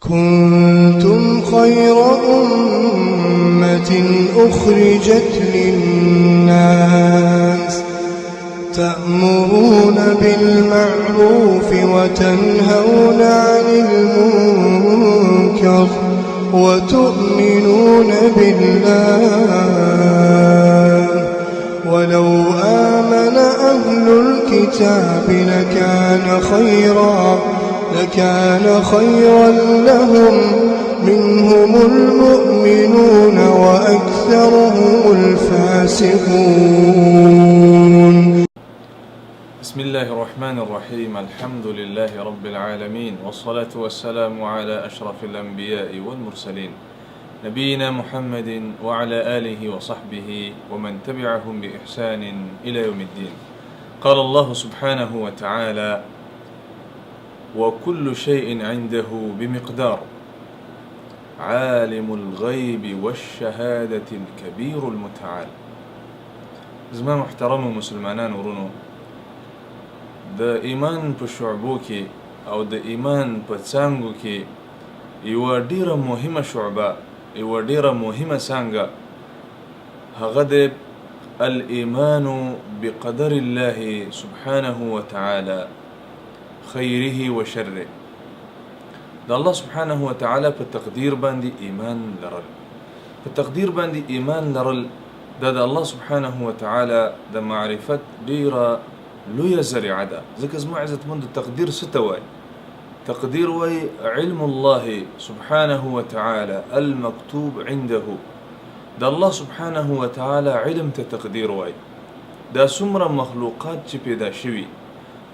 كنتم خير أمة أخرجت للناس تأمرون بالمعروف وتنهون عن المنكر وتؤمنون بالله ولو آمن أهل الكتاب لكان خيرا لهم منهم المؤمنون وأكثرهم الفاسقون. بسم الله الرحمن الرحيم، الحمد لله رب العالمين، والصلاة والسلام على أشرف الأنبياء والمرسلين، نبينا محمد وعلى آله وصحبه ومن تبعهم بإحسان إلى يوم الدين. قال الله سبحانه وتعالى: وكل شيء عنده بمقدار، عالم الغيب والشهادة الكبير المتعال. زما محترمو مسلمانانو ورونو، د ایمان په شعبو کې او د ایمان په څانګو کې یوه ډیره مهمه شعبه، یوه ډیره مهمه څانګه هغه د الایمان بقدر الله سبحانه وتعالى خیره وشره. د الله سبحانه وتعالى په تقدیر باندې ایمان لرل، په تقدیر باندې ایمان لرل دا د الله سبحانه وتعالى د معرفت ډیره لویه ذریعه ده. ځکه زما عزتمند، تقدیر څه ته وایي؟ تقدیر وایي علم الله سبحانه وتعالى المكتوب عنده. د الله سبحانه وتعالى علم ته تقدیر وایي. دا څومره مخلوقات چې پیدا شوي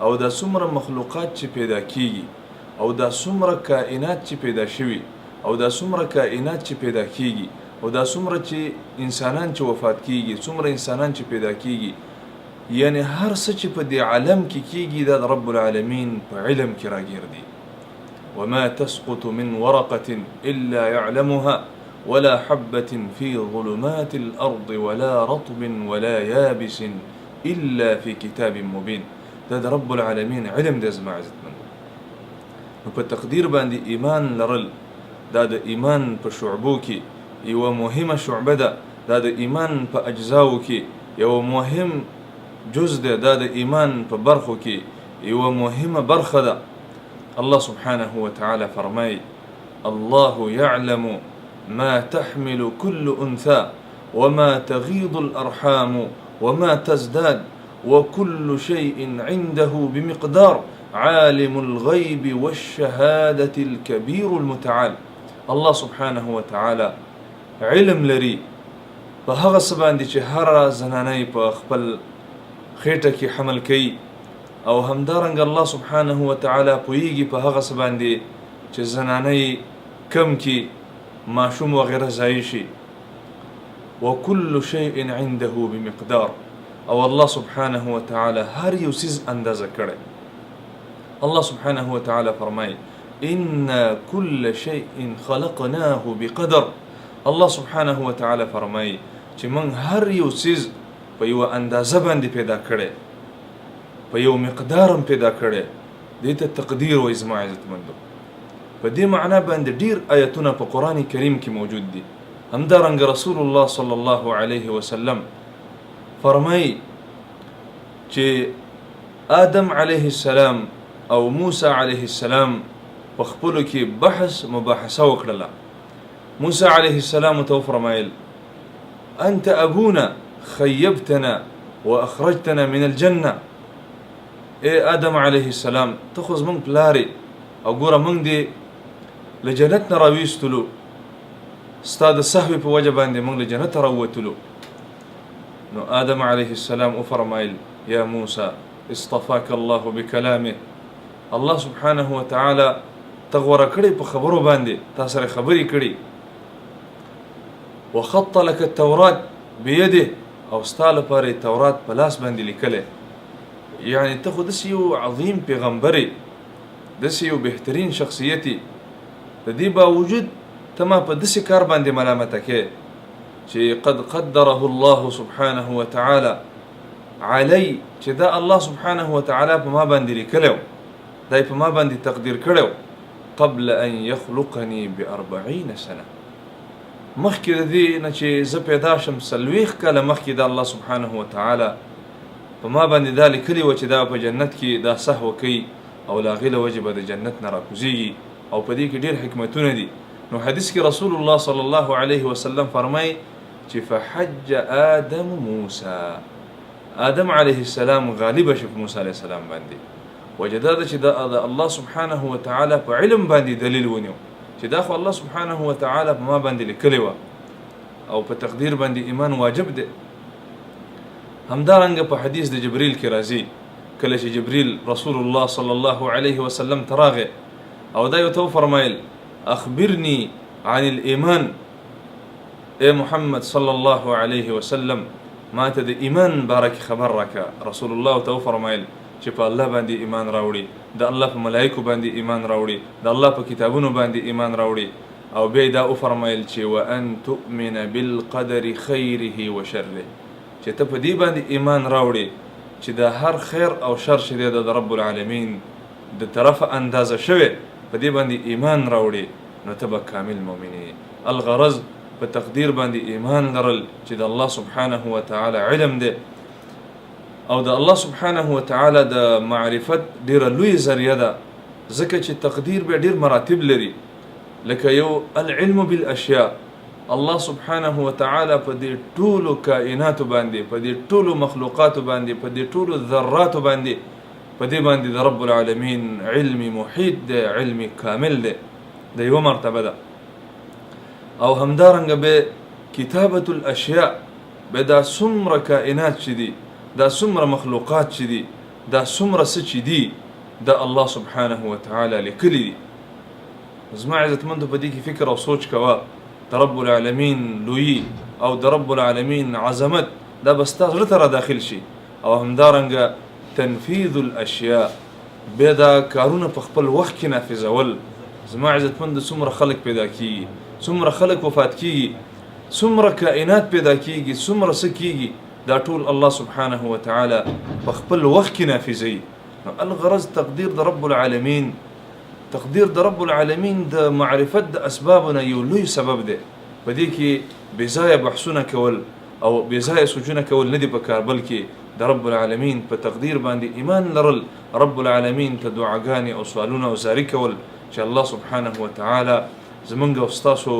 او دا څومره مخلوقات چې پیدا کیږي او دا څومره کائنات چې پیدا شوي او دا څومره کائنات چې پیدا کیږي او دا څومره چې انسانان چې وفات کیږي، څومره انسانان چې پیدا کیږي، یعنی هر څه چې په دې عالم کې کیږي، دا د رب العالمین په علم کې راګیر دي. وما تسقط من ورقة إلا يعلمها ولا حبة في ظلمات الأرض ولا رطب ولا يابس إلا في كتاب مبين. دا د رب العالمین علم دی زما عزتمندو. نو په تقدیر باندې ایمان لرل دا د ایمان په شعبو کې یوه مهمه شعبه ده، دا د ایمان په اجزاو کې یو مهم جز ده، دا د ایمان په برخو کې یوه مهمه برخه ده. الله سبحانه وتعالى فرمای: الله يعلم ما تحمل كل أنثى وما تغيض الأرحام وما تزداد وكل شيء عنده بمقدار، عالم الغيب والشهادة الكبير المتعال. الله سبحانه وتعالى علم لري په هغه څه باندې چې هره زنانه یې په خپل خېټه کې حمل کوي، او همدارنګه الله سبحانه وتعالی پوهیږي په هغه څه باندې چې زنانه یې کم کې ماشوم وغیره ځای شي. وكل شيء عنده بمقدار، او الله سبحانه وتعالی هر یو څیز اندازه کړی. الله سبحانه وتعالی فرمایي: إنا كل شيء خلقناه بقدر. الله سبحانه وتعالی فرمایي چې موږ هر یو څیز په یوه اندازه باندې پیدا کړی، په یو مقدار هم پیدا کړی. دې ته تقدیر وایي زما عزتمندو. په دې معنا باندې ډیر آیتونه په قرآن کریم کې موجود دي. همدارنګه رسول الله صلی الله علیه وسلم فرمایي چې آدم علیه السلام او موسی علیه السلام په خپلو کې بحث مباحثه وکړله. موسی علیه السلام ته وفرمایل: أنت أبونا خيبتنا وأخرجتنا من الجنة. ای آدم علیه السلام، ته خو زمونږ پلار یې او ګوره موږ دې له جنت نه راویستلو، ستا د سهوې په وجه باندې موږ له جنته راووتلو. نو آدم علیه السلام وفرمایل: یا موسی، اصطفاك الله بكلامه. الله سبحانه وتعالی ته غوره کړی په خبرو باندې، تا سره خبرې کړي. وخط لك التوراة بيده، او ستا لپاره یې تورات په لاس باندې لیکلی. یعنی ته خو داسې یو عظیم پیغمبر یې، داسې یو بهترین شخصیت یې، د دې باوجود ته ما په داسې کار باندې ملامته کې چې قد قدره الله سبحانه وتعالى علی، چې دا الله سبحانه وتعالی په ما باندې لیکلی و، دا یې په ما باندې تقدیر کړی و. قبل ان يخلقني باربعين سنه، مخکې د دې نه چې زه پیدا شم 40 کاله مخکې دا الله سبحانه وتعالی په ما باندې دا لیکلي وه چې دا په جنت کې دا سهوه کوي او له هغې له وجې به د جنت نه راکوزیږي. او په دې کې ډېر حکمتونه دي. نو حدیث کې رسول الله صلی الله علیه وسلم فرمایي چې فحج آدم موسی، آدم علیه السلام غالب شو په موسی علیه السلام باندې. وجه دا ده چې د الله سبحانه وتعالی په علم باندې دلیل ونیو چې دا خو الله سبحانه وتعالی په ما باندې لیکلی وه او په تقدیر باندې ایمان واجب دی. همدارنګه په حدیث د جبریل کې راځي، کله چې جبریل رسول الله صلی الله علیه وسلم ته راغی او دا یې ورته وفرمایل اخبرني عن الایمان، ای محمد صلی الله علیه وسلم ما ته د ایمان باره کې خبر راکړه. رسول الله ورته وفرمایل چې په الله باندې ایمان راوړي، د الله په ملایکو باندې ایمان راوړي، د الله په کتابونو باندې ایمان راوړي. او بیا یې دا وفرمایل چې وان تؤمن بالقدر خیره وشره، چې ته په دې باندې ایمان راوړې چې د هر خیر او شر چې دی د رب العالمین د طرفه اندازه شوی، په دې باندې ایمان راوړې نو ته به کامل مؤمن یې. الغرض په تقدیر باندې ایمان لرل چې د الله سبحانه وتعالی علم دی او د الله سبحانه وتعالی د معرفت ډیره لوی ذریعه ده، ځکه چې تقدیر به ډیر مراتب لري. لکه یو العلم بالاشیاء، الله سبحانه وتعالی په دې ټولو کائناتو باندې، په دې ټولو مخلوقاتو باندې، په دې ټولو ذراتو باندې، په دې باندې د رب العالمین علم محیط دی، علم کامل دی، د یوه مرتبه ده. او همدارنګه به کتابت الاشیاء، به دا څومره کائنات چې دي، دا څومره مخلوقات چې دي، دا څومره څه چې دي، دا الله سبحانه وتعالی لیکلي دي. زما عزتمندو په دې کې فکر او سوچ کوه، د رب العالمین لویي او د رب العالمین عظمت دا به ستا زړه ته را داخل شي. او همدارنګه تنفیذ الاشیاء، بیا دا کارونه په خپل وخت کې نافذول. زما عزتمند څومره خلک پیدا کیږي، څومره خلک وفات کیږي، څومره کائنات پیدا کیږي، څومره څه کیږي، دا ټول الله سبحانه وتعالی په خپل وخت کې نافذوي. نو الغرض تقدیر د رب العالمین، تقدیر د رب العالمین د معرفت د اسبابو نه یو لوی سبب دی. په دې کې بې ځایه بحثونه کول او بې ځایه سوچونه کول نه دي پکار، بلکې د رب العالمین په تقدیر باندې ایمان لرل، رب العالمین ته دعاګانې او سوالونه او زاري کول چې الله سبحانه وتعالی زمونږ او ستاسو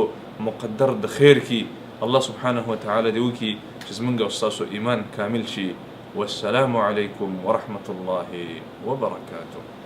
مقدر د خیر کی. الله سبحانه وتعالی دې وکړي چې زمونږ او ستاسو ایمان کامل شي. والسلام علیکم ورحمة الله وبرکاته.